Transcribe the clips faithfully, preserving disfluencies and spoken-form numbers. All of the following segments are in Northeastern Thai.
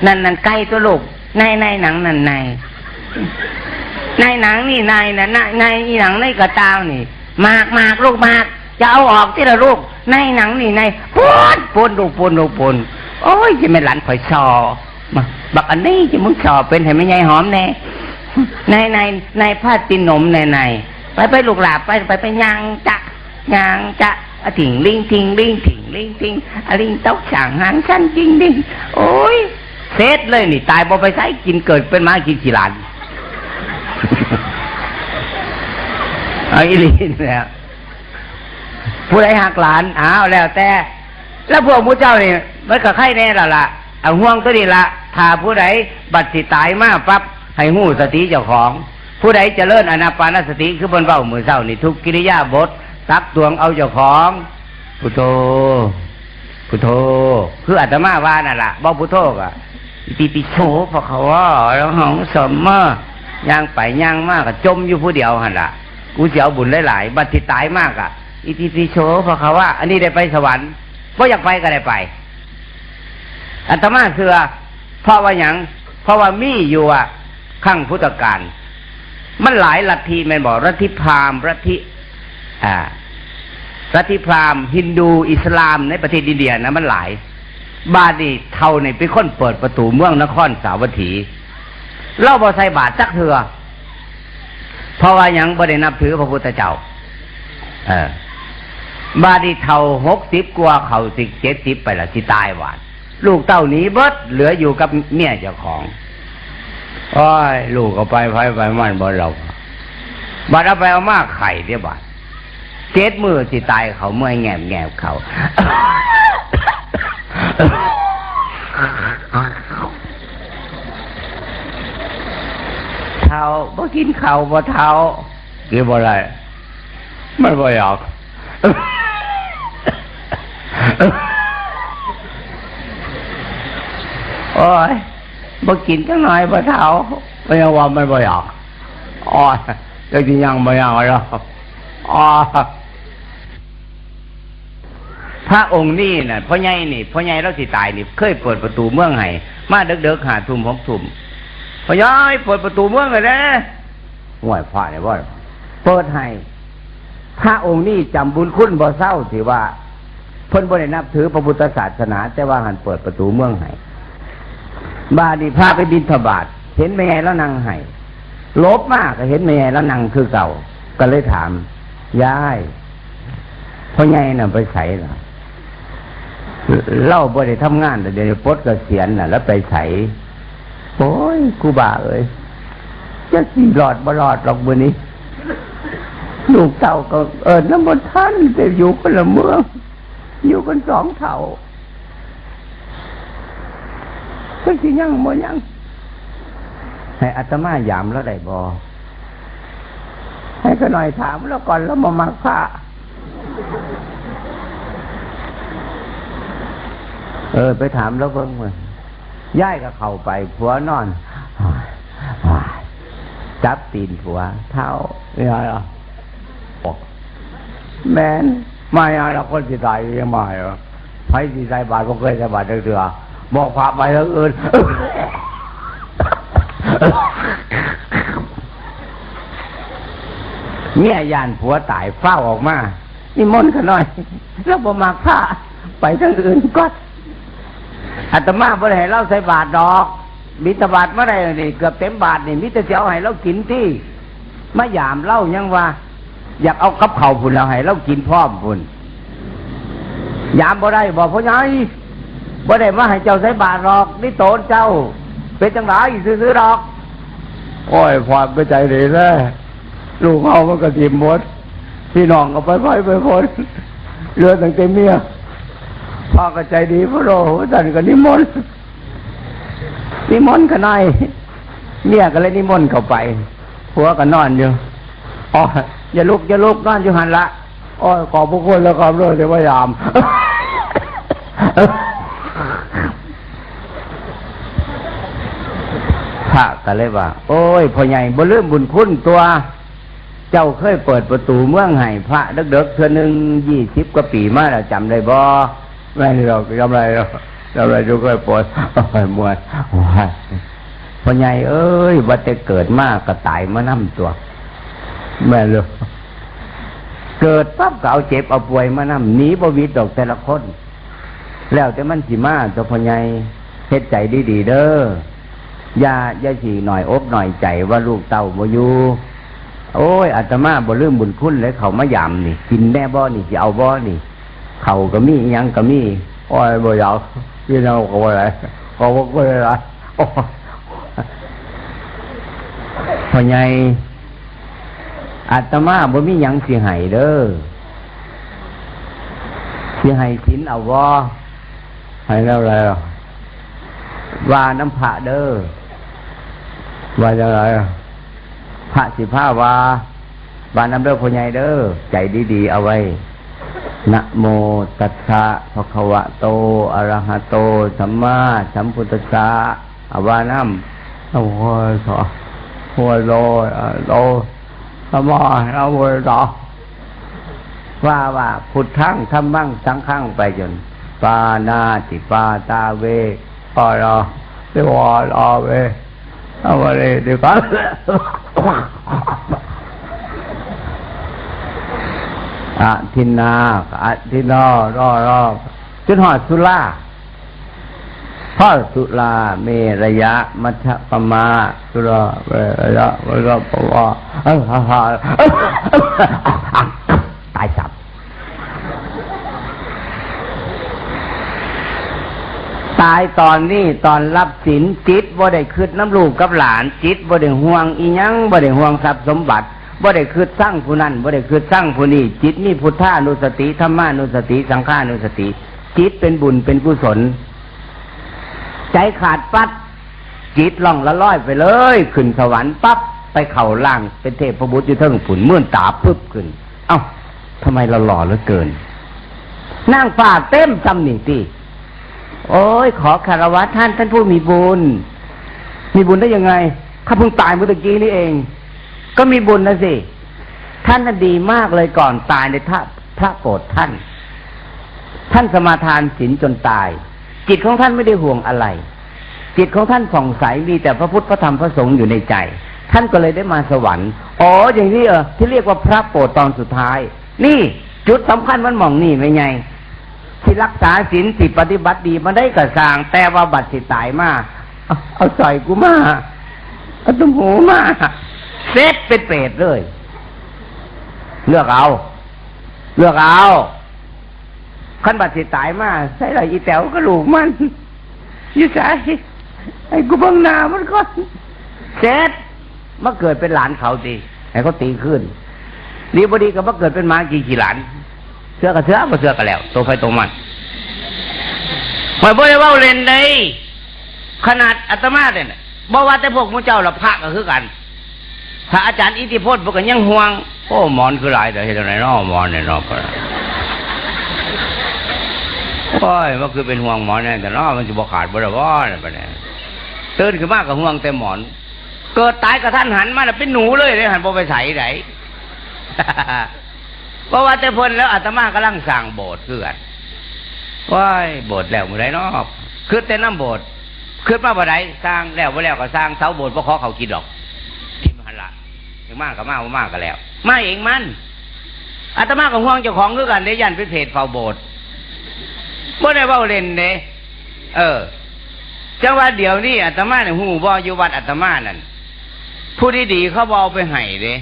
นั่นนั่นไก่ตัวลูก ในในหนังนั่นใน ในหนังนี่ในนะในในอีหนังในกระตาวนี่ หมากหมากลูกหมาก จะเอาออกที่ละลูก ในหนังนี่ใน ปูนปูนลูกปูนลูกปูน โอ้ย จะไม่หลานข่อยซอมา บักอันนี้จะมึงซอเป็นให้แม่ยายหอมแน่ ในในในผ้าตีนหนมในใน ไปไปลูกหลาบไปไปไปย่างจะย่างจะอะถิงลิงถิงลิงถิงลิงถิงอะลิงตกสางหางสั้นจริงดิง โอ้ย เสร็จเลยนี่ ตายบ่ไปไส กินเกิดเป็นหมากินขี้หลาน เอาอีหลีนี่แหละ ผู้ใดหักหลาน อ้าว แล้วแต่ แล้วพวกหมู่เจ้านี่ มันก็ไคแน่แล้วล่ะ เอาห่วงตัวนี้ละ ถ้าผู้ใดบัดสิตายมาปั๊บ ให้ฮู้สติเจ้าของ ผู้ใดเจริญอานาปานสติ คือเพิ่นเว้ามื้อเช้านี่ ทุกกิริยาบถ ตักตวงเอาเจ้าของ พุทโธ พุทโธ คืออาตมาว่านั่นล่ะ บ่พุทโธก็ อิติปิโสภะคะวะ อะระหังสัมมา ย่างไปย่างมาก็จมอยู่ผู้เดียวหั่นล่ะ กูสิเอาบุญหลายๆ บัดสิตายมากอะ อิติปิโสภะคะวะ อันนี้ได้ไปสวรรค์ บ่อยากไปก็ได้ไป อาตมาเชื่อ เพราะว่าหยัง เพราะว่ามีอยู่อะ ครั้งพุทธกาล มันหลายลัทธิแม่นบ่ ลัทธิพราหมณ์ ลัทธิ อ่า ลัทธิพราหมณ์ ฮินดู อิสลาม ในประเทศอินเดียนะ มันหลาย บาดนี้เฒ่านี่เป็นคนเปิดประตูเมืองนครสาวัตถี ลาวบ่ใส่บาตรจักเทื่อ เพราะว่าหยัง บ่ได้นับถือพระพุทธเจ้า เออ บาดนี้เฒ่าหกสิบกว่า เข้าสิเจ็ดสิบไปละ สิตายบาด ลูกเต้าหนีเบิด เหลืออยู่กับเมียเจ้าของ โอ้ย ลูกก็ไปไผไปมันบ่หรอก บาดเอาไปเอามาไข้เด้บาด เจ็ดมื้อสิตายเขาเมื่อยแงบแงบเขา เฒ่า บ่กินข้าวบ่เฒ่า กินบ่ได้ มันบ่อยาก โอ้ย บ่กินจังหน่อยบ่เฒ่า ก็ยังว่ามันบ่อยาก อ๋อ แล้วสิยังบ่ยังแล้ว อ๋อ พระองค์นี่น่ะ พ่อใหญ่นี่ พ่อใหญ่ลาวสิตายนี่ เคยเปิดประตูเมืองให้ มาเดิกๆ ห้าทุ่ม หกทุ่ม พ่อใหญ่เปิดประตูเมืองให้แหน่ ห้วย พระนี่บ่ เปิดให้ พระองค์นี้จำบุญคุณบ่เซา ที่ว่าเพิ่นบ่ได้นับถือพระพุทธศาสนา แต่ว่าหั้นเปิดประตูเมืองให้ บาดนี้พระไปบิณฑบาต เห็นแม่ยายลาวนั่งไห้ หลบมาก็เห็นแม่ยายลาวนั่งคือเก่า ก็เลยถาม ยาย พ่อใหญ่น่ะไปไสล่ะ ลาวบ่ได้ทำงานแล้ว เดี๋ยวนี้ปลดเกษียณน่ะ แล้วไปไส โอ้ย ครูบาเอ้ย จักสิรอดบ่รอดดอกมื้อนี้ ลูกเต้าก็เอิ้นนำบ่ทัน แต่อยู่คนละเมือง อยู่กันสองเฒ่า จักสิยังบ่ยัง ให้อาตมายามลาวได้บ่ ให้ข้าน้อยถามลาวก่อน ลาวบ่มักพระ เออ ไปถามลาวเบิ่งมื้อ ยายก็เข้าไป ผัวนอน จับตีนผัว เฒ่า ยายอ่ะ แม่น มาหยังล่ะ คนสิตายยังมาอยู่ ไผสิใส่บาตร บ่เคยใส่บาตรจักเทื่อ บอกพระไปทางอื่น เมียย้านผัวตาย ฟ้าวออกมา นิมนต์ข้าน้อย ลาวบ่มักพระ ไปทางอื่นก่อน อาตมาบ่ได้ให้ลาวใส่บาตรดอก บิณฑบาตมาได้นี่ เกือบเต็มบาตรนี่ มีแต่สิเอาให้ลาวกินติ มายามลาวยังว่า อยากเอากับข้าวพุ้นแล้ว ให้ลาวกินพร้อมพุ้น ยามบ่ได้ บอกพ่อใหญ่ บ่ได้มาให้เจ้าใส่บาตรดอก นี่โตนเจ้า เป็นจังได๋ ซื่อๆ ดอก โอ้ย พอดไปใจดีแท้ ลูกเฮามันก็ถิ่มหมด พี่น้องก็ไปไผไปคน เหลือตั้งแต่เมีย พ่อก็ใจดี พ่อโล ท่านก็นิมนต์ นิมนต์ข้าน้อย เมียก็เลยนิมนต์เข้าไป ผัวก็นอนอยู่ อ๋อ อย่าลุก อย่าลุก นอนอยู่หั่นละ โอ้ย ขอบพระคุณแล้วครับ เรื่องเทวายาม พระก็เลยว่า โอ้ย พ่อใหญ่บ่ลืมบุญคุณตัว เจ้าเคยเปิดประตูเมืองให้พระเดิกๆ เทื่อหนึ่ง ยี่สิบกว่าปีมาแล้ว จำได้บ่ แม่นดอก จำได้ดอก ทำไมทุกคนปวด ปวดเมื่อย โอ้ย พ่อใหญ่เอ้ย ว่าแต่เกิดมาก็ตายมานำตัว แม่นเลย เกิดปั๊บก็เอาเจ็บเอาป่วยมานำ หนีบ่หวิดดอกแต่ละคน แล้วแต่มันสิมา ตัวพ่อใหญ่ เฮ็ดใจดีๆ เด้อ อย่า อย่าสิน้อยอกน้อยใจว่าลูกเต้าบ่อยู่ โอ้ย อาตมาบ่ลืมบุญคุณเลย เขามายามนี่ กินแน่บ่นี่ สิเอาบ่นี่ เขาก็มี อิหยังก็มี โอ้ย บ่อยาก พี่น้องก็บ่ได้ เขาบ่ก็ได้ โอ้ย พ่อใหญ่ อาตมาบ่มีหยังสิให้เด้อ สิให้ศีลเอาบ่ ให้แล้วแล้ว ว่านำพระเด้อ ว่าจั่งใด พระสิพาว่า ว่านำเด้อพ่อใหญ่เด้อ ใจดีๆ เอาไว้ นะโมตัสสะภะคะวะโต อะระหะโต สัมมาสัมพุทธัสสะ เอาว่านำ โอ้ย สา โอ้ย โลย โล สมา นะโมตัสสะ ว่า ว่า พุทธัง ธัมมัง สังฆัง ไปจน ปานาติปาตาเว ปารา เทวาลาเว เอามาเลยดีกว่า อะทินนา อะทินนารอรอ จนฮอดสุรา พอสุราเมรยะ มัชฌะปมา สุราเมรยะ มัชฌะปมา เอ้ย ฮ่าฮ่า ตายสับ ตายตอนนี้ ตอนรับศีล จิตบ่ได้คิดนำลูกกับหลาน จิตบ่ได้ห่วงอิหยัง บ่ได้ห่วงทรัพย์สมบัติ บ่ได้คิดซังผู้นั้น บ่ได้คิดซังผู้นี้ จิตมีพุทธานุสติ ธัมมานุสติ สังฆานุสติ จิตเป็นบุญเป็นกุศล ใจขาดปั๊บ จิตล่องละลอยไปเลย ขึ้นสวรรค์ปั๊บ ไปเข้าร่างเป็นเทพบุตรอยู่เทิงพุ้น มื่นตาปึ๊บขึ้น เอ้า ทำไมเราหล่อเหลือเกิน นางฟ้าเต็มซำนี่ติ โอ้ย ขอคารวะท่าน ท่านผู้มีบุญ มีบุญได้ยังไง ข้าเพิ่งตายเมื่อตะกี้นี่เอง ก็มีบุญนะสิ ท่านน่ะดีมากเลย ก่อนตายในยพระ พระโปรดท่าน ท่านสมาทานศีลจนตาย จิตของท่านไม่ได้ห่วงอะไร จิตของท่านผ่องใส มีแต่พระพุทธพระธรรมพระสงฆ์อยู่ในใจ ท่านก็เลยได้มาสวรรค์ อ๋อ อย่างนี้เหรอ ที่เรียกว่าพระโปรดตอนสุดท้าย นี่ จุดสำคัญมันหม่องนี่ แม่ใหญ่ สิรักษาศีล สิปฏิบัติดีมาได้ก็ซ่าง แต่ว่าบัดสิตายมา เอา เอาสร้อยกูมา เอาตุ้มหูมา เสร็จเป็นเปรตเลย เลือกเอา เลือกเอา คันบัดสิตายมา ใส่ละอีแต๋วกับลูกมัน อยู่ไส ให้กูเบิ่งหน้ามันก่อน เสร็จ มาเกิดเป็นหลานเขาติ ให้เขาตีคืน ดีบ่ดีก็มาเกิดเป็นหมากินขี้หลาน เชื่อก็เชื่อ บ่เชื่อก็แล้ว ตัวไผตัวมัน ข้อยบ่ได้เว้าเล่นเด้ ขนาดอาตมาเนี่ยน่ะ บ่ว่าแต่พวกหมู่เจ้าละ พระก็คือกัน พระอาจารย์อิทธิพลเพิ่นก็ยังห่วง โอ้ หมอนคือหลายแต่เฮ็ดจั่งใดน้อ หมอนเนี่ยน้อ โอ้ย มันคือเป็นห่วงหมอนแน่แต่น้อ มันสิบ่ขาดบ่ได้บ่เนี่ย บัดนี้ ตื่นขึ้นมาก็ห่วงแต่หมอน เกิดตายกะทันหันมาแล้วเป็นหนูเลยเด้ หันบ่ไปไสใด เพราะว่าแต่เพิ่นแล้ว อาตมากำลังสร้างโบสถ์คือกัน ว้าย โบสถ์แล้วมื้อใดน้อ คิดแต่นำโบสถ์ คิดมาบ่ได้ สร้างแล้วบ่แล้วก็ซ่าง เสาโบสถ์บ่ขอเข้ากินดอก ทิ่มหั่นล่ะ ถึงมาก็มา บ่มาก็แล้ว มาเองมัน อาตมาก็ห่วงเจ้าของคือกันเด้ ย้านเป็นเพจเฝ้าโบสถ์ บ่ได้เว้าเล่นเด้ เออ จังว่าเดี๋ยวนี้อาตมาเนี่ย ฮู้บ่ อยู่วัดอาตมานั่น ผู้ดีๆเขาบ่เอาไปให้เด้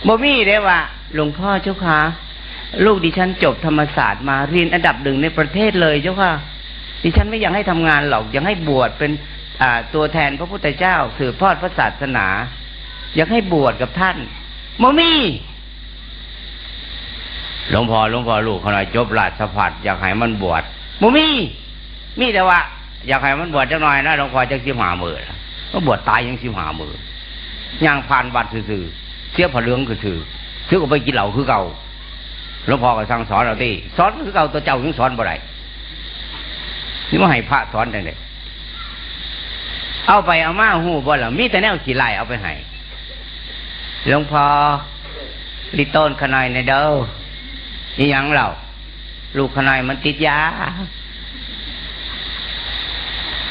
บ่มีเด้ว่า หลวงพ่อเจ้าคะ ลูกดิฉันจบธรรมศาสตร์มา เรียนอันดับหนึ่งในประเทศเลยเจ้าค่ะ ดิฉันไม่อยากให้ทำงานหรอก อยากให้บวชเป็น อ่า ตัวแทนพระพุทธเจ้า สืบทอดพระศาสนา อยากให้บวชกับท่าน บ่มี หลวงพ่อ หลวงพ่อ ลูกข้าน้อยจบราชภัฏ อยากให้มันบวช บ่มี มีแต่ว่า อยากให้มันบวชจักหน่อยนะ หลวงพ่อ จักสิบห้ามื้อ มันบวชตายยังสิบห้ามื้อ ย่างผ่านวัดซื่อๆ เสียผ้าเหลืองซื่อๆ ถือออกไปกินเหล้าคือเก่า หลวงพ่อก็สั่งสอนเอาติ สอนคือเก่า ตัวเจ้ายังสอนบ่ได้ สิมาให้พระสอนจั่งใด เอาไปเอามาฮู้บ่ล่ะ มีแต่แนวขี้ร้ายเอาไปให้ หลวงพ่อ ลิโตนข้าน้อยแหน่เด้อ อีหยังเล่า ลูกข้าน้อยมันติดยา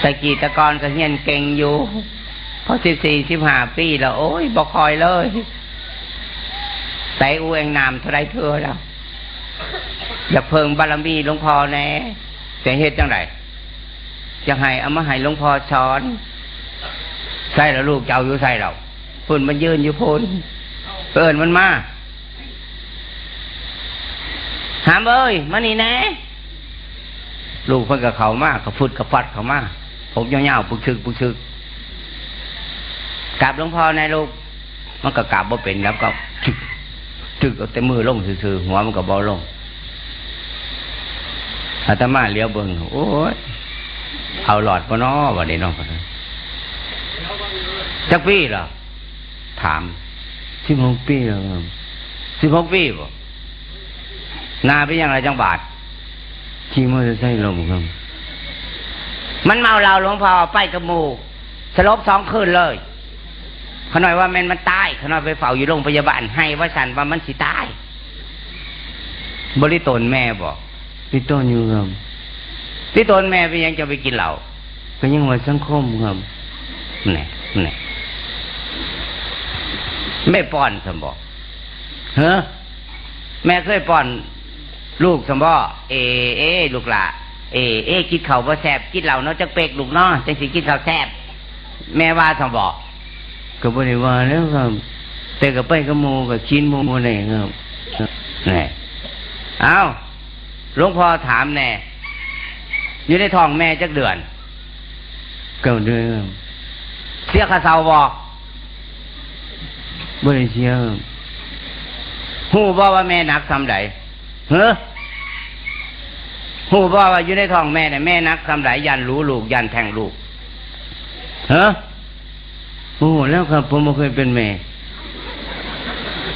แต่กี้แต่ก่อนก็เฮียนเก่งอยู่ พอสิบสี่ สิบห้า ปีแล้ว โอ้ย บ่ค่อยเลย แต่อูเองนามเท่าไรเทื่อแล้ว อยากเพิ่งบารมีหลวงพ่อแน่ จะเฮ็ดจังได จะให้เอามาให้หลวงพ่อสอน ใส่แล้วลูกเจ้าอยู่ใส่แล้ว พุ่นมันยืนอยู่พุ่น เอิ้นมันมา หามเอ้ย มานี่แน่ ลูกเพิ่นก็เข้ามา กระฟึดกระฟัดเข้ามา ผมยาวๆ ปึกชึกปึกชึก กราบหลวงพ่อแน่ลูก มันก็กราบบ่เป็น แล้วก็จึก จึกเอาแต่มือลงซื่อๆ หัวมันก็บ่ลง อาตมาเหลียวเบิ่ง โอ้ย เอาหลอดบ่น้อ บัดนี้เนาะ จักปีเหรอ ถาม สิบหก ปีแล้วครับ สิบหก ปีบ่ หน้าเป็นหยังล่ะจังบาด ขี่มอเตอร์ไซค์ล้มครับ มันเมาเหล้าหลวงพ่อ ไปกับหมู่ สลบสองคืนเลย ขน้อยว่าแม่นมันตาย ขน้อยไปเฝ้าอยู่โรงพยาบาล ไห้ว่าซั่นว่ามันสิตาย บ่ลิตนแม่บ่ ลิตนอยู่ครับ ลิตนแม่เป็นหยังจะไปกินเหล้า ก็ยังว่าสังคมครับ แหน่ แหน่ แม่ป้อนซั่นบ่ ฮะ แม่เคยป้อนลูกซั่นบ่ เอ เอ ลูกหล่า เอ เอ กินข้าวบ่แซ่บ กินเหล้าเนาะจักเป๊กลูกเนาะ จังสิกินข้าวแซ่บ แม่ว่าซั่นบ่ ก็บ่ได้ว่าแล้วครับ แต่ก็ไปกับหมู่ ก็กินหมู่บ่ได้ครับ แหน่ เอ้า หลวงพ่อถามแหน่ อยู่ในท้องแม่จักเดือน เก้าเดือนครับ เสียค่าเช่าบ่ บ่ได้เสียครับ ฮู้บ่ว่าแม่หนักส่ำใด เฮ้อ ฮู้บ่ว่าอยู่ในท้องแม่เนี่ย แม่หนักส่ำใด ย่านหลูลูก ย่านแท้งลูก เฮ้อ โอ้ แล้วครับ ผมบ่เคยเป็นแม่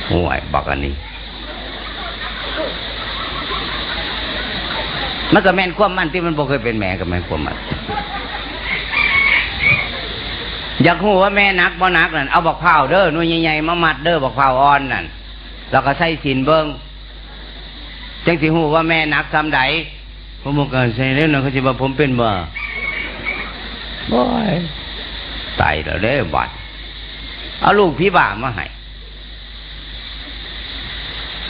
โอ้ย บักอันนี้ มันก็แม่นความมันที่มันบ่เคยเป็นแม่ ก็แม่นความมัน อยากฮู้ว่าแม่หนักบ่หนักนั่น เอาบักพร้าวเด้อ หน่วยใหญ่ๆ มามัดเด้อ บักพร้าวอ่อนนั่น แล้วก็ใส่ศีลเบิ่ง จังสิฮู้ว่าแม่หนักส่ำใด ผมบ่กล้าใส่แล้วนะ เขาสิว่าผมเป็นบ้า โอ้ย ตายแล้วเด้อบัด เอาลูกผีบ้ามาให้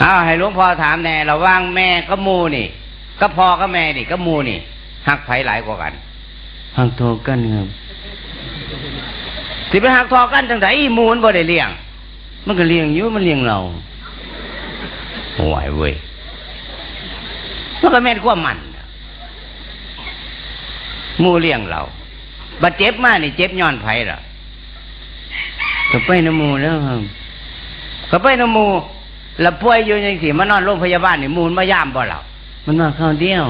เอาให้หลวงพ่อถามแหน่ ระหว่างแม่กับหมู่นี่ กับพ่อกับแม่นี่ กับหมู่นี่ ฮักไผหลายกว่ากัน ฮักเท่ากันครับ สิไปฮักเท่ากันจังใด หมู่มันบ่ได้เลี้ยง มันก็เลี้ยงอยู่ มันเลี้ยงเรา โอ้ยเว้ย มันก็แม่นความมัน หมู่เลี้ยงเรา บัดเจ็บมานี่เจ็บย้อนไผล่ะ ก็ไปนำหมู่แล้วครับ ก็ไปนำหมู่ แล้วป่วยอยู่จังซี่ มานอนโรงพยาบาลนี่ หมู่มันมายามบ่ล่ะ มันมาคราวเดียว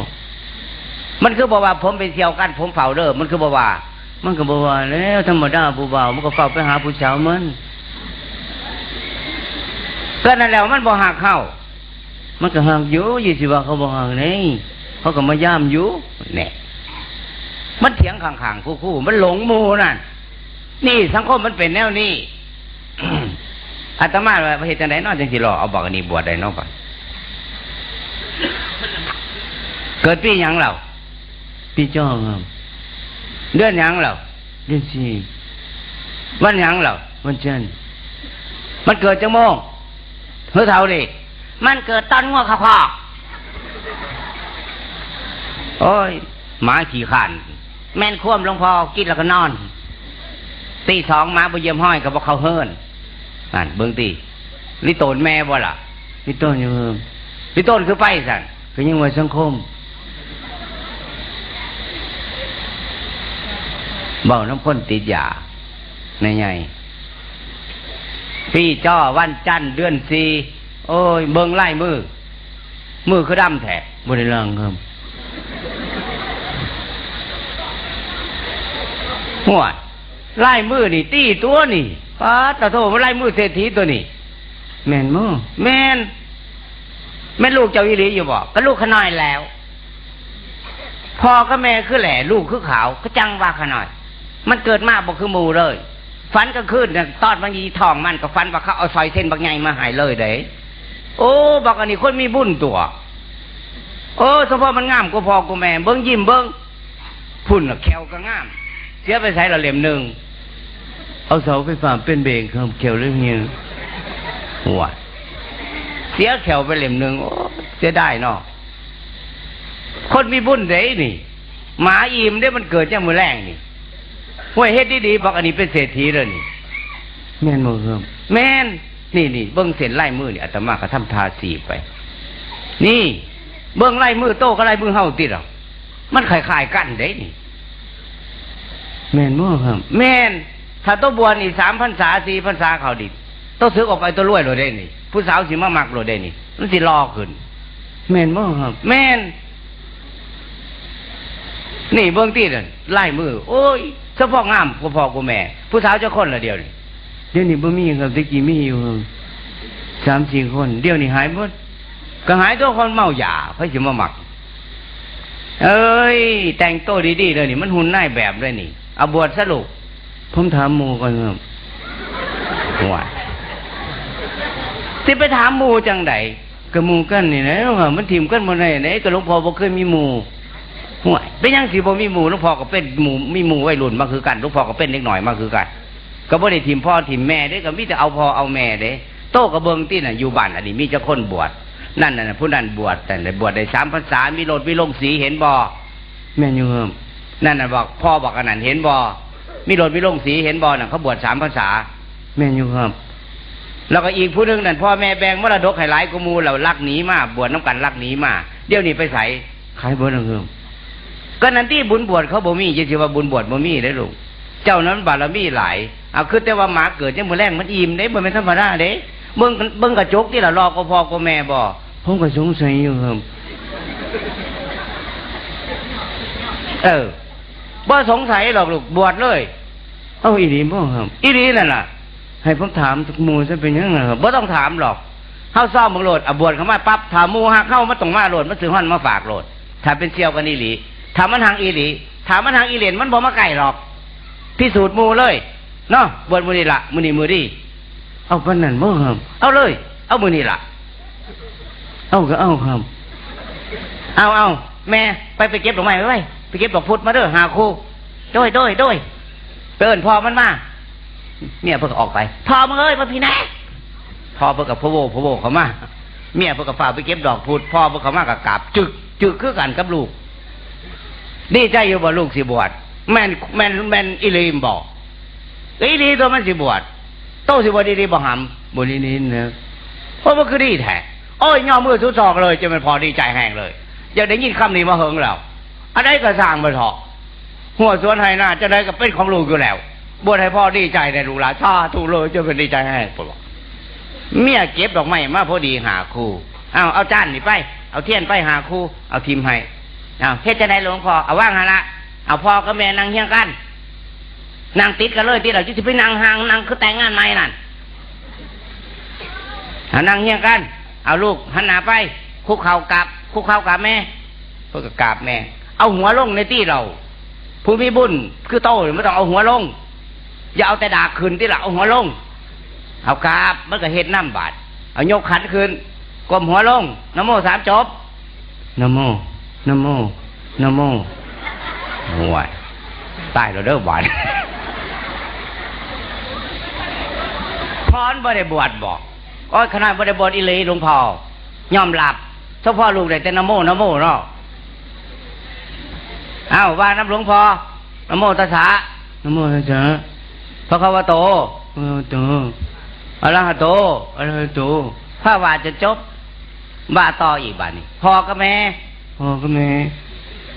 มันคือบ่ว่าผมไปเที่ยวกัน ผมเฝ้าเด้อ มันคือบ่ว่า มันก็บ่ว่าแล้ว ธรรมดาผู้บ่าว มันก็เฝ้าไปหาผู้สาวมัน ก็นั่นแหละ มันบ่ฮักเฮา มันก็ฮักอยู่ อยู่สิว่าเขาบ่ฮักนี่ เขาก็มายามอยู่ แหน่ มันเถียงข้างๆ คู่ๆ มันหลงหมู่นั่น นี่สังคมมันเป็นแนวนี้ อาตมาว่าเฮ็ดจังได๋เนาะ จังสิรอเอาบักอันนี้บวชได้เนาะบัด เกิดปีหยังเล่า ปีจอครับ เดือนหยังเล่า เดือนสี่ วันหยังเล่า วันจันทร์ มันเกิดจังโมง เฮ้อเฒ่านี่ มันเกิดตอนงัวเขาคอก โอ้ย หมาขี้ข้าน แม่นความหลวงพ่อ กินแล้วก็นอน ตีสองหมาบ่เยี่ยมห้อยก็บ่เข้าเฮือน นั่น เบิ่งติ ลิโตนแม่บ่ล่ะ ลิโตนอยู่ครับ ลิโตนคือไปซั่น ก็ยังว่าสังคม เว้านำคนติดยา นายใหญ่ ปีจอวันจันทร์เดือนสี่ โอ้ย เบิ่งลายมือ มือคือดำแท้ บ่ได้ล้างครับ โอ้ย ลายมือนี่ตี้ตัวนี่ ป๊าดตะโธ่ ลายมือเศรษฐีตัวนี้ แม่นบ่ แม่น แม่นลูกเจ้าอีหลีอยู่บ่ ก็ลูกข้าน้อยแล้ว พ่อกับแม่คือแหล่ ลูกคือขาว ก็จั่งว่าข้าน้อย มันเกิดมาบ่คือหมู่เลย ฝันกลางคืนน่ะ ตอนมันอยู่ท้องมันก็ฝันว่าเขาเอาสร้อยเส้นบักใหญ่มาให้เลยเด้ โอ้ บักอันนี้คนมีบุญตัว โอ้ สมพอมันงามกว่าพ่อกว่าแม่ เบิ่งยิ้มเบิ่ง พุ่นน่ะแข้วก็งาม เสียไปไสละเล่มหนึ่ง เอาเสาไฟฟ้าเป็นเบรกครับ แข้วเลยเหี่ย หัว เสียแข้วไปเล่มหนึ่ง โอ้ เสียดายเนาะ คนมีบุญเด้นี่ หมาอิ่มเด้ มันเกิดยามมื้อแลงนี่ ห้วย เฮ็ดดีๆ บอกอันนี้เป็นเศรษฐีเลยนี่ แม่นบ่ครับ แม่น นี่ๆ เบิ่งเส้นลายมือนี่ อาตมาก็ทำทาสีไป นี่ เบิ่งลายมือโตกับลายมือเฮาติดหรอ มันคล้ายๆกันเด้นี่ แม่นบ่ครับ แม่น ถ้าโตบวชนี่ สามพรรษา สี่พรรษาเข้านี่ โตสึกออกไปโตรวยโลดเด้นี่ ผู้สาวสิมามักโลดเด้นี่ มันสิหล่อขึ้น แม่นบ่ครับ แม่น นี่เบิ่งตินั่น ลายมือ โอ้ย เฉพาะงามกว่าพ่อกว่าแม่ ผู้สาวจักคนละเดี๋ยวนี้ เดี๋ยวนี้บ่มีครับ แต่กี้มีอยู่ครับ สามสี่คน เดี๋ยวนี้หายหมด ก็หายตัวคนเมายา ไผสิมามัก เอ้ย แต่งตัวดีๆ เลยนี่ มันหุ่นนายแบบเลยนี่ เอาบวชซะลูก ผมถามหมู่ก่อนครับ ว่า สิไปถามหมู่จังใด ก็หมู่กันนี่แหละว่า มันถิ่มกันบ่ได้เด้ ก็หลวงพ่อบ่เคยมีหมู่ ห่วย เป็นหยังสิบ่มีหมู่ หลวงพ่อก็เป็นหมู่ มีหมู่วัยรุ่นมาคือกัน หลวงพ่อก็เป็นเด็กน้อยมาคือกัน ก็บ่ได้ถิ่มพ่อถิ่มแม่เด้ ก็มีแต่เอาพ่อเอาแม่เด้ โตก็เบิ่งติน่ะ อยู่บ้านอันนี้มีจักคนบวช นั่นน่ะ ผู้นั้นบวช แต่บวชได้สามพรรษา มีรถมีโรงสี เห็นบ่ แม่นอยู่ครับ นั่นน่ะบอก พ่อบอกอันนั้น เห็นบ่ มีรถมีโรงสี เห็นบ่ นั่นเขาบวชสามพรรษา แม่นอยู่ครับ แล้วก็อีกผู้หนึ่งนั่น พ่อแม่แบ่งมรดกให้หลายกว่าหมู่ แล้วลักหนีมา บวชนำกันลักหนีมา เดี๋ยวนี้ไปไส ขายเบิดแล้วครับ ก็นั่นที่บุญบวชเขาบ่มี จะสิว่าบุญบวชบ่มีเด้ลูก เจ้านั้นบารมีหลาย เอา คือแต่ว่าหมาเกิดยามมื้อแลงมันอิ่มเด้ บ่แม่นธรรมดาเด้ เบิ่ง เบิ่งกระจกติล่ะ หล่อกว่าพ่อกว่าแม่บ่ ผมก็สงสัยอยู่ครับ เออ บ่สงสัยหรอกลูก บวชเลย เอ้า อีหลีบ่ครับ อีหลีนั่นล่ะ ให้ผมถามหมู่ซะเป็นหยังล่ะครับ บ่ต้องถามหรอก เฮาซ้อมเบิ่งโลด อ่ะ บวชเข้ามาปั๊บ ถ้าหมู่ฮักเฮา มันต้องมาโลด มันซื้อฮ้อนมาฝากโลด ถ้าเป็นเสี่ยวกันอีหลี ถ้ามันฮักอีหลี ถ้ามันฮักอีเหรียญ มันบ่มาใกล้หรอก พิสูจน์หมู่เลย เนาะ บวชมื้อนี้ละ มื้อนี้มื้อดี เอาปานนั้นบ่ครับ เอาเลย เอามื้อนี้ละ เอาก็เอาครับ เอา เอา แม่ ไป ไปเก็บดอกไม้ไว้ ไปเก็บดอกพุดมาเด้อ ห้าคู่ โดย โดย โดย ไปเอิ้นพ่อมันมา เมียเพิ่นก็ออกไป พ่อมึงเอ้ย มาพี้แหน่ พ่อเพิ่นก็พะโวพะโวเข้ามา เมียเพิ่นก็ฟ้าวไปเก็บดอกพุด พ่อเพิ่นเข้ามาก็กราบ จึก จึกคือกันกับลูก ดีใจอยู่บ่ลูกสิบวช แม่น แม่น แม่นอีหลีบ่ อีหลีตัวมันสิบวช โตสิบวชอีหลีบ่หำ บ่ได้ยินนะ โอ้ย มันคือดีแท้ โอ้ย ย่อมือสุดศอกเลย จะเป็นพอดีใจแฮงเลย อยากได้ยินคำนี้มาเหิงแล้ว อันใดก็สร้างมาเถาะ หัวสวนไฮนาจะได้ก็เป็นของลูกอยู่แล้ว บวชให้พ่อดีใจในลูกหลาน สาธุเลย จะเป็นดีใจแฮง เพิ่นบอก เมียเก็บดอกไม้มาพอดีห้าคู่ เอา เอาจานนี่ไป เอาเทียนไปห้าคู่ เอาทิ่มให้ เอา เฮ็ดจั่งใดหลวงพ่อ เอาวางหั่นละ เอา พ่อกับแม่นั่งเฮียงกัน นั่งติดกันเลย ติดเราจะไปนั่งห่าง นั่งคือแต่งงานใหม่นั่น เอา นั่งเฮียงกัน เอา ลูกหันหน้าไป คุกเข่ากราบ คุกเข่ากราบแม่ เพิ่นก็กราบแม่ เอาหัวลงในตี้เรา ผู้มีบุญคือโตนี่มันต้องเอาหัวลง อย่าเอาแต่ดากขึ้นติล่ะ เอาหัวลง เอากราบ มันก็เฮ็ดนำบาด เอายกขันขึ้น ก้มหัวลง นะโมสามจบ นะโม นะโม นะโม โอ้ย ตายแล้วเด้อบาด พรบ่ได้บวชบ่ โอ้ย ขนาดบ่ได้บวชอีหลีหลวงพ่อ ยอมรับ เฉพาะลูกได้แต่นะโม นะโมเนาะ อ้าว ว่านำหลวงพ่อ นะโมตัสสะ นะโมตัสสะ ภะคะวะโต ภะคะวะโต อะระหะโต อะระหะโต พระว่าจนจบ ว่าต่ออีกบาดนี้ พ่อกับแม่ พ่อกับแม่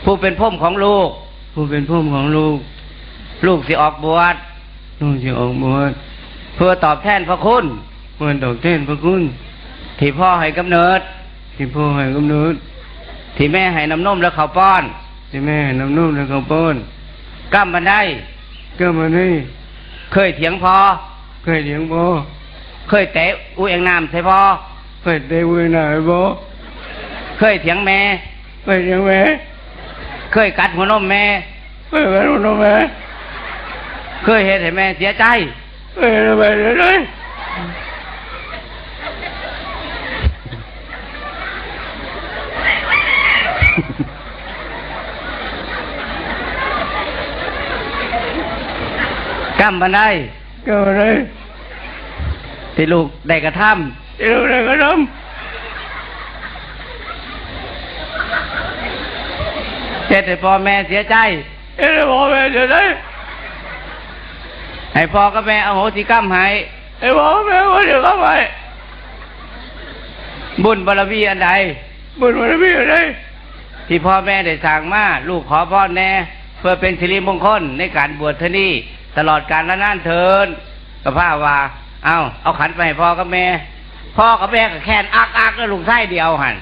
ผู้เป็นพรหมของลูก ผู้เป็นพรหมของลูก ลูกสิออกบวช ลูกสิออกบวช เพื่อตอบแทนพระคุณ เพื่อตอบแทนพระคุณ ที่พ่อให้กำเนิด ที่พ่อให้กำเนิด ที่แม่ให้น้ำนมและข้าวป้อน ที่แม่ให้น้ำนมและข้าวป้อน กำบันได กำบันได เคยเถียงพ่อ เคยเถียงพ่อ เคยเตะอุเองน้ำใส่พ่อ เคยเตะอุเองน้ำใส่พ่อ เคยเถียงแม่ เคยเถียงแม่ เคยกัดหัวนมแม่ เคยกัดหัวนมแม่ เคยเฮ็ดให้แม่เสียใจ เคยเฮ็ดให้แม่เสียใจ กรรมอันใด กรรมอันใด ที่ลูกได้กระทำ ที่ลูกได้กระทำ เฮ็ดให้พ่อแม่เสียใจ เฮ็ดให้พ่อแม่เสียใจ ให้พ่อกับแม่อโหสิกรรมให้ ให้พ่อกับแม่อโหสิกรรมให้ บุญบารมีอันใด บุญบารมีอันใด ที่พ่อแม่ได้สร้างมา ลูกขอพรแน่ เพื่อเป็นสิริมงคลในการบวชเทื่อนี้ ตลอดกาลนานเทอญ ก็พาว่า เอา เอาขันไปให้พ่อกับแม่ พ่อกับแม่ก็แค้นอักอักแล้วลูกชายเดียวหั่น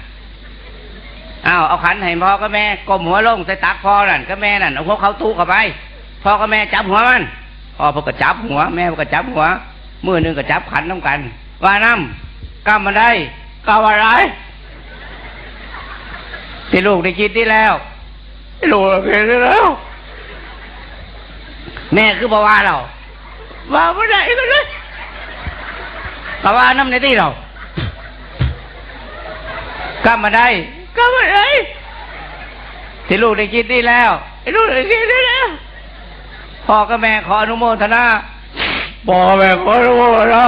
เอา เอาขันให้พ่อกับแม่ ก้มหัวลงใส่ตักพ่อนั่นกับแม่นั่น เอาหัวเขาตู้เข้าไป พ่อกับแม่จับหัวมัน พ่อเพิ่นก็จับหัว แม่เพิ่นก็จับหัว มือหนึ่งก็จับขันนำกัน ว่านำ กรรมอันใด กรรมอันใด ที่ลูกได้คิดนี่แล้ว ที่ลูกได้คิดนี่แล้ว แม่คือบ่ว่าเรา ว่าบ่ได้ก็เลย ก็ว่านำในที่เรา กรรมอันใด กรรมอันใด ที่ลูกได้คิดนี่แล้ว ที่ลูกได้คิดนี่แล้ว พ่อกับแม่ขออนุโมทนา พ่อกับแม่ขออนุโมทนา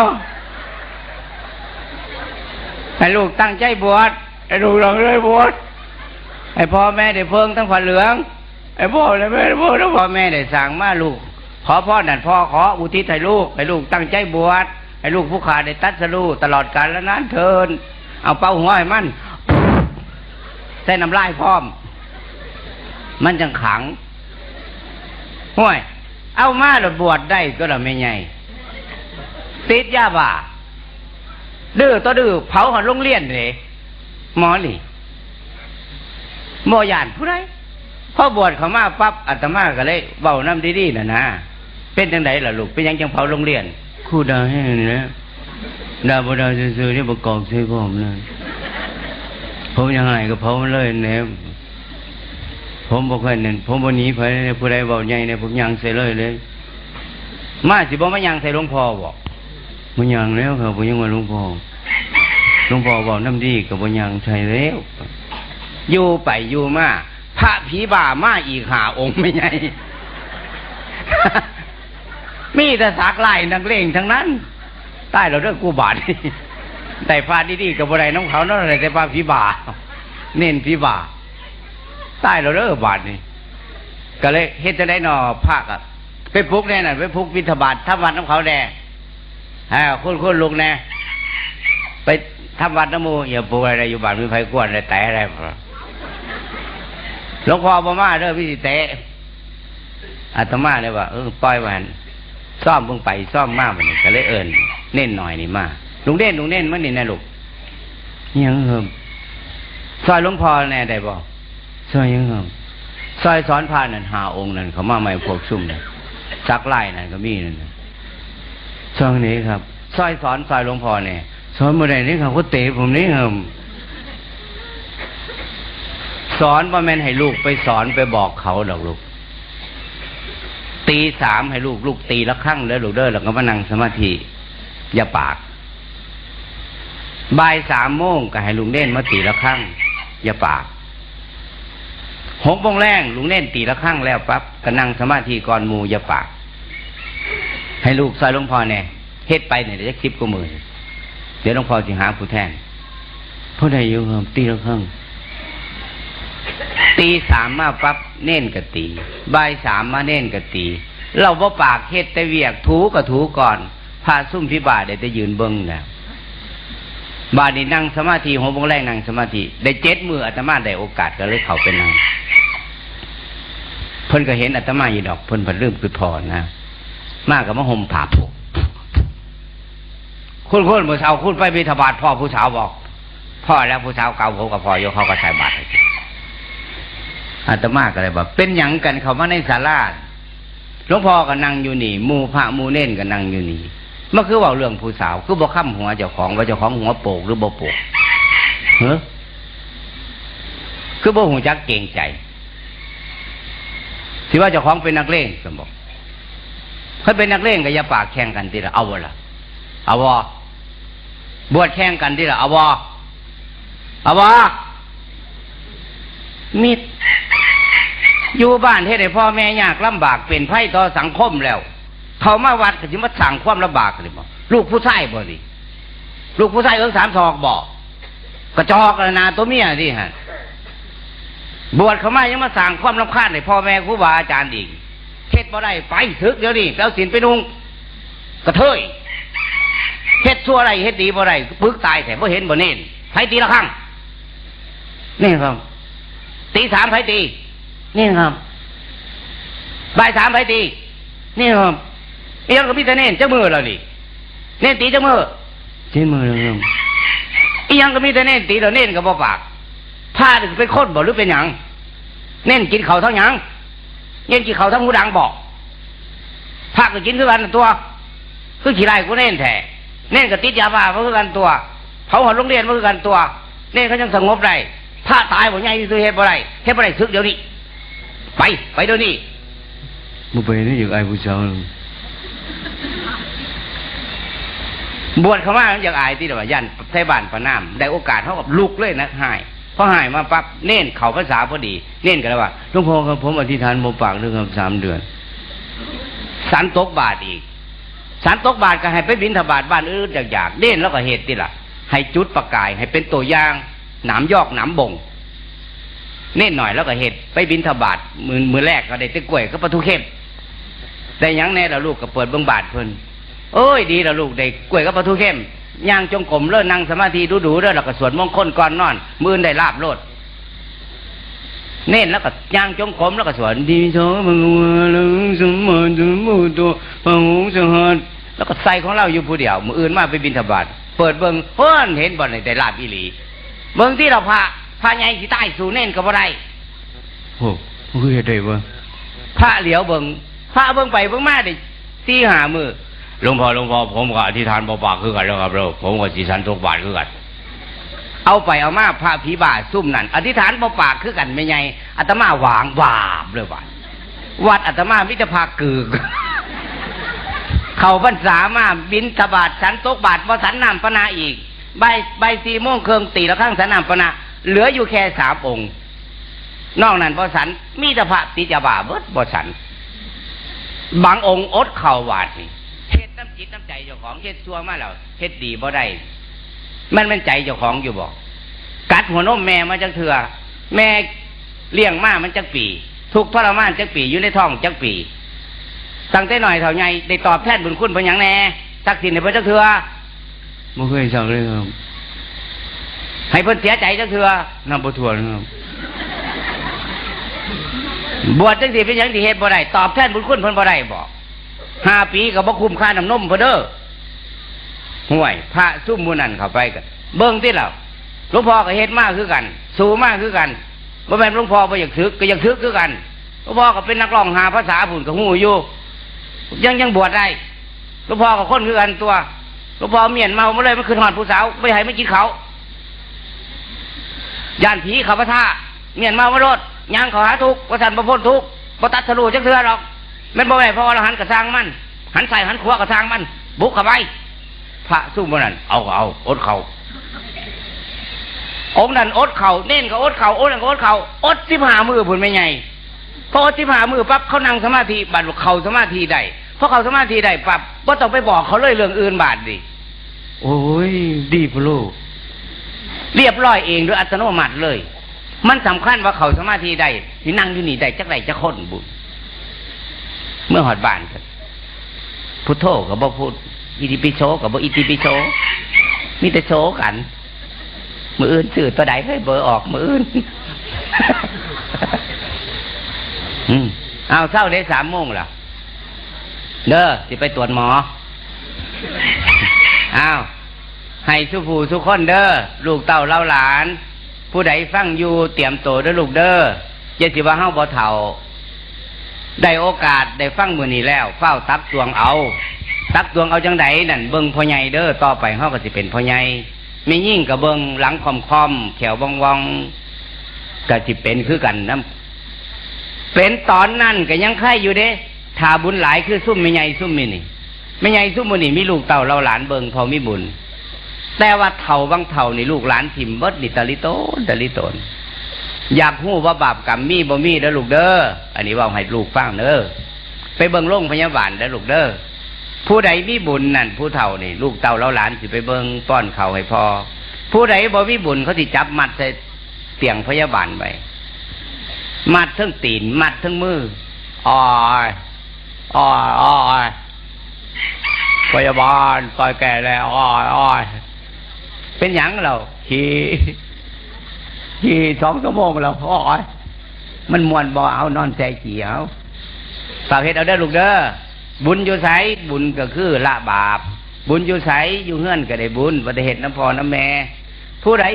ให้ลูกตั้งใจบวช ให้ลูกตั้งใจบวช ให้พ่อแม่ได้เพิ่งทั้งผ้าเหลือง ให้พ่อและแม่ได้เพิ่งทั้งพ่อแม่ได้สร้างมาลูก ขอพรนั่นพ่อขออุทิศให้ลูก ให้ลูกตั้งใจบวช ให้ลูกผู้ขาได้ตรัสรู้ตลอดกาลนานเทอญ เอาเป่าหัวให้มัน ใส่น้ำลายพร้อม มันจังขัง ห้วย เอามาแล้วบวชได้ก็ละแม่ใหญ่ ติดยาบ้า ดื้อต่อดื้อ เผาหอดโรงเรียนเลย หมอนี่ บ่ย้านผู้ใด พอบวชเข้ามาปั๊บ อาตมาก็เลยเว้านำดีๆน่ะนะ เป็นจังใดล่ะลูก เป็นหยังจังเผาโรงเรียน ครูด่าแฮงนี่แหละ ด่าบ่ด่าซื่อๆ นี่ประกอบใส่พร้อมนะ ผมยังไงก็เผามันเลยแหน่ ผมบ่ค่อยนั่น ผมบ่หนีไผเลย ผู้ใดเว้าใหญ่เนี่ย ผมย่างใส่เลยเลย มาสิบ่มาย่างใส่หลวงพ่อบ่ บ่ย่างแล้วครับ ผมยังว่าหลวงพ่อ หลวงพ่อเว้านำดีก็บ่ย่างใส่แล้ว อยู่ไปอยู่มา พระผีบ้ามาอีกห้าองค์แม่ใหญ่ มีแต่สักลายนักเลงทั้งนั้น ตายแล้วเด้อกูบาด ได้พระดีๆก็บ่ได้นำเขาเนาะ ได้แต่พระผีบ้า เน้นผีบ้า ตายแล้วเด้อบาดนี่ ก็เลยเฮ็ดจังได๋น้อ พระก็ไปปลุกแน่น่ะ ไปปลุกบิณฑบาตทำวัดนำเขาแน่ อ่า คนๆลุกแน่ ไปทำวัดนำหมู่ อย่าปลุกอะไร อยู่บ้านมีไผกวนเลย แตะอะไร หลวงพ่อบ่มาเด้อ มีสิแตะ อาตมาเลยว่า เออ ปล่อยว่าหั่น ซ่อมเบิ่งไปซ่อมมา บัดนี้ก็เลยเอิ้นเณรน้อยนี่มา ลุงเณร ลุงเณร มานี่แน่ลูก อิหยังครับ ซอยหลวงพ่อแน่ได้บ่ ซอยหยังครับ ซอยสอนพระนั่นห้าองค์นั่น เขามาใหม่พวกซุ่มนั่น สักลายนั่นก็มีนั่นน่ะ ซอยไหนครับ ซอยสอน ซอยหลวงพ่อแน่ สอนบ่ได้นี่ครับ เขาเตะผมนี่ครับ สอนบ่แม่นให้ลูกไปสอนไปบอกเขาดอกลูก ตีสามให้ลูก ลูกตีระฆังเด้อลูกเด้อ แล้วก็มานั่งสมาธิ อย่าปาก บ่ายสามโมงก็ให้ลูกเณรมาตีระฆัง อย่าปาก หกโมงแลงลูกเณรตีระฆังแล้วปั๊บ ก็นั่งสมาธิก่อนหมู่ อย่าปาก ให้ลูกซอยหลวงพ่อแน่ เฮ็ดไปเนี่ย เดี๋ยวจักสิบกว่ามื้อ เดี๋ยวหลวงพ่อสิหาผู้แทน พอได้อยู่ครับ ตีระฆัง ตีสามมาปั๊บ เณรก็ตี บ่ายสามมาเณรก็ตี เราบ่ปาก เฮ็ดแต่เวียก ถูก็ถูก่อน พระซุ่มผีบ้าได้แต่ยืนเบิ่งนะ บาดนี้นั่งสมาธิ หกโมงแลงนั่งสมาธิ ได้เจ็ดมื้อ อาตมาได้โอกาสก็เลยเข้าไปนั่ง เพิ่นก็เห็นอาตมาอยู่ดอก เพิ่นพัดลืมคือพ่อนะ มาก็มาห่มผ้าผูก คุณ คุณ มื้อเช้าคุณไปบิณฑบาต พ่อผู้สาวบอก พ่อแล้วผู้สาวเก่าผมกับพ่อโยเขาก็ใส่บาตรให้กิน อาตมาก็เลยว่า เป็นหยังกันเข้ามาในศาลา หลวงพ่อก็นั่งอยู่นี่ หมู่พระหมู่เณรก็นั่งอยู่นี่ มันคือเว้าเรื่องผู้สาว คือบ่ค้ำหัวเจ้าของ ว่าเจ้าของหัวโปกหรือบ่โปก เฮ้อ คือบ่ฮู้จักเกรงใจ สิว่าเจ้าของเป็นนักเลงซั่นบ่ คันเป็นนักเลงก็อย่าปากแข่งกันติล่ะ เอาบ่ล่ะ เอาบ่ บวชแข่งกันติล่ะ เอาบ่ เอาบ่ มิด อยู่บ้านเฮ็ดให้พ่อแม่ยากลำบาก เป็นภัยต่อสังคมแล้ว เข้ามาวัดก็สิมาสร้างความลำบากนี่บ่ ลูกผู้ชายบ่นี่ ลูกผู้ชายเอิ้งสามศอกบ่ กระจอกแล้วนะ ตัวเมียนี่หั่น บวชเข้ามายังมาสร้างความรำคาญให้พ่อแม่ครูบาอาจารย์อีก เฮ็ดบ่ได้ ไป สึกเดี๋ยวนี้ ไปเอาศีลไปนุ่ง กระเทย เฮ็ดชั่วได้ เฮ็ดดีบ่ได้ ปึกตายแท้ บ่เห็นบ่เน้น ไผตีระฆัง นี่ครับ ตีสามไผตี นี่ครับ บ่ายสามไผตี นี่ครับ อีหยังก็มีแต่เน้น จักมื้อแล้วนี่ เน้นตีจักมื้อ เจ็ดมื้อแล้วครับ อีหยังก็มีแต่เน้นตีแล้ว เน้นก็บ่ปาก พระนี่เป็นคนบ่หรือเป็นหยัง เน้นกินข้าวทั้งหยัง เน้นกินข้าวทั้งหูดังบ่ พระก็กินคือกันตัว คือขี้ไล่กูเน้นแท้ เน้นก็ติดยาบ้ามาคือกันตัว เผาหอดโรงเรียนมาคือกันตัว เน้นเขายังสงบได้ พระตายบ่ใหญ่ที่สุดเฮ็ดบ่ได้ เฮ็ดบ่ได้ สึกเดี๋ยวนี้ ไป ไปเดี๋ยวนี้ บ่ไปนี่อยากอายผู้สาว บวชเข้ามามันอยากอายติล่ะว่า ย่านไทบ้านประนาม ได้โอกาสเขาก็ลุกเลยนะ ฮ้าย พอฮ้ายมาปั๊บ เน้นเข้าพรรษาพอดี เน้นก็เลยว่า "หลวงพ่อครับ ผมอธิษฐานบ่ปากเด้อครับ สามเดือน" สันตกบาตรอีก สันตกบาตรก็ให้ไปบิณฑบาตบ้านอื่นอยากๆ เน้นแล้วก็เฮ็ดติล่ะ ให้จุดประกาย ให้เป็นตัวอย่าง หนามยอกหนามบ่ง เน้นหน่อยแล้วก็เฮ็ด ไปบิณฑบาต มื้อ มื้อแรกก็ได้แต่กล้วยกับปลาทูเค็ม ได้หยังแน่ล่ะลูก ก็เปิดเบิ่งบาตรเพิ่น โอ้ย ดีล่ะลูก ได้กล้วยกับปลาทูเค็ม ย่างจงกรมเด้อ นั่งสมาธิดูๆเด้อ แล้วก็สวดมงคลก่อนนอน มื้ออื่นได้ลาภโลด เน้นแล้วก็ย่างจงกรมแล้วก็สวด "อิติปิโส ภะคะวะ อะระหัง สัมมาสัมพุทโธ พระองค์สหัส" แล้วก็ใส่ของเราอยู่ผู้เดียว มื้ออื่นมาไปบิณฑบาต เปิดเบิ่ง เพิ่นเห็นบ่ ได้ลาภอีหลี เบิ่งติล่ะพระ พระใหญ่สิตายสู้เน้นก็บ่ได้ โอ้ มันคือเฮ็ดได้วะ พระเหลียวเบิ่ง พระเบิ่งไปเบิ่งมาได้สี่ห้ามื้อ "หลวงพ่อ หลวงพ่อ ผมก็อธิษฐานบ่ปากคือกันแล้วครับ แล้วผมก็สิสันตกบาตรคือกัน" เอาไปเอามาพระผีบ้าซุมนั่น อธิษฐานบ่ปากคือกันแม่ใหญ่ อาตมาหวางวาบเลยบาด วัดอาตมามีแต่พระกึก เข้าพรรษามาบิณฑบาต สันตกบาตร บ่สันน้ำปะนะอีก บ่าย บ่ายสี่โมงครึ่งตีระฆังสันน้ำปะนะ เหลืออยู่แค่สามองค์ นอกนั้นบ่สัน มีแต่พระติดยาบ้าเบิดบ่สัน บางองค์อดข้าวบาดนี่ เฮ็ดน้ำจิตน้ำใจเจ้าของ เฮ็ดชั่วมาแล้ว เฮ็ดดีบ่ได้ มันแม่นใจเจ้าของอยู่บ่ กัดหัวนมแม่มาจักเทื่อ แม่เลี้ยงมามันจักปี ทุกข์ทรมานจักปี อยู่ในท้องจักปี ตั้งแต่น้อยเท่าใหญ่ ได้ตอบแทนบุญคุณเพิ่นหยังแน่ สักศีลให้เพิ่นจักเทื่อ บ่เคยสักเลยครับ ให้เพิ่นเสียใจจักเทื่อ นับบ่ถ้วนครับ บวชจังซี่เป็นหยังสิเฮ็ดบ่ได้ ตอบแทนบุญคุณเพิ่นบ่ได้บ่ ห้าปีก็บ่คุ้มค่าน้ำนมเพิ่นเด้อ ห่วย พระซุมหมู่นั่นเข้าไปก็ เบิ่งติล่ะ หลวงพ่อก็เฮ็ดมาคือกัน สู้มาคือกัน บ่แม่นหลวงพ่อบ่อยากสึก ก็อยากสึกคือกัน หลวงพ่อก็เป็นนักร้องห้าภาษาพู้นก็ฮู้อยู่ ยัง ยังบวชได้ หลวงพ่อก็คนคือกันตัว หลวงพ่อเมียนเมามาเลย มันขึ้นฮอดผู้สาว บ่ให้มันกินข้าว ย่านผีเข้าปะทะ เมียนเมามาโลด ย่างเข้าหาทุกข์ ว่าซั่นบ่พ้นทุกข์ บ่ตัดสรู้จักเทื่อดอก แม่นบ่แม่นพระอรหันต์ก็ซ่างมัน หันซ้ายหันขวาก็ซ่างมัน บุกเข้าไป พระซุมหมู่นั้น เอาก็เอา อดข้าว องค์นั้นอดข้าว เณรก็อดข้าว องค์นั้นก็อดข้าว อดสิบห้ามื้อพุ้นแม่ใหญ่ พออดสิบห้ามื้อปั๊บ เขานั่งสมาธิ บัดเข้าสมาธิได้ พอเข้าสมาธิได้ปั๊บ บ่ต้องไปบอกเขาเลยเรื่องอื่นบาดนี้ โอ้ย ดีพะโล เรียบร้อยเองโดยอัตโนมัติเลย มันสำคัญว่าเข้าสมาธิได้ สินั่งอยู่นี่ได้จักใดจักคนบุ เมื่อฮอดบ้านก็ พุทโธก็บ่พูด อิติปิโสก็บ่อิติปิโส มีแต่โสกัน มื้ออื่นซื้อตัวใด เฮ้ย เบอร์ออกมื้ออื่น อืม เอา เช้าได้สามโมงล่ะ เด้อ สิไปตรวจหมอ อ้าว ให้สู่ผู้สู่คนเด้อ ลูกเต้าเหล่าหลาน ผู้ใดฟังอยู่เตรียมตัวเด้อลูกเด้อ อย่าสิว่าเฮาบ่เฒ่า ได้โอกาสได้ฟังมื้อนี้แล้ว ฟ้าวตักตวงเอา ตักตวงเอาจังใดนั่น เบิ่งพ่อใหญ่เด้อ ต่อไปเฮาก็สิเป็นพ่อใหญ่ แม่ยิ่งก็เบิ่งหลังค่อมๆ แข้วว่องๆ ก็สิเป็นคือกันนำ เป็นตอนนั้นก็ยังไคอยู่เด้ ถ้าบุญหลายคือซุมแม่ใหญ่ซุมนี่นี่ แม่ใหญ่ซุมมื้อนี้มีลูกเต้าเหล่าหลานเบิ่ง พอมีบุญ แต่ว่าเฒ่าบางเฒ่านี่ลูกหลานถิ่มเบิดนี่ ตะลิโตน ตะลิโตน อยากฮู้ว่าบาปกรรมมีบ่มีเด้อลูกเด้อ อันนี้เว้าให้ลูกฟังเด้อ ไปเบิ่งโรงพยาบาลเด้อลูกเด้อ ผู้ใดมีบุญนั่น ผู้เฒ่านี่ ลูกเต้าเหล่าหลานสิไปเบิ่งป้อนข้าวให้พ่อ ผู้ใดบ่มีบุญเขาสิจับมัดใส่เตียงพยาบาลไว้ มัดทั้งตีน มัดทั้งมือ อ้อย อ้อย อ้อย พยาบาล ตายแก่แล้ว อ้อย อ้อย เป็นหยังเรา ขี้ ขี้สองชั่วโมงแล้ว อ้อย มันม่วนบ่ เอานอนใส่ขี้เอา ฝากเฮ็ดเอาเด้อลูกเด้อ บุญอยู่ไส บุญก็คือละบาป บุญอยู่ไส อยู่เฮือนก็ได้บุญ บ่ได้เฮ็ดนำพ่อนำแม่ ผู้ใด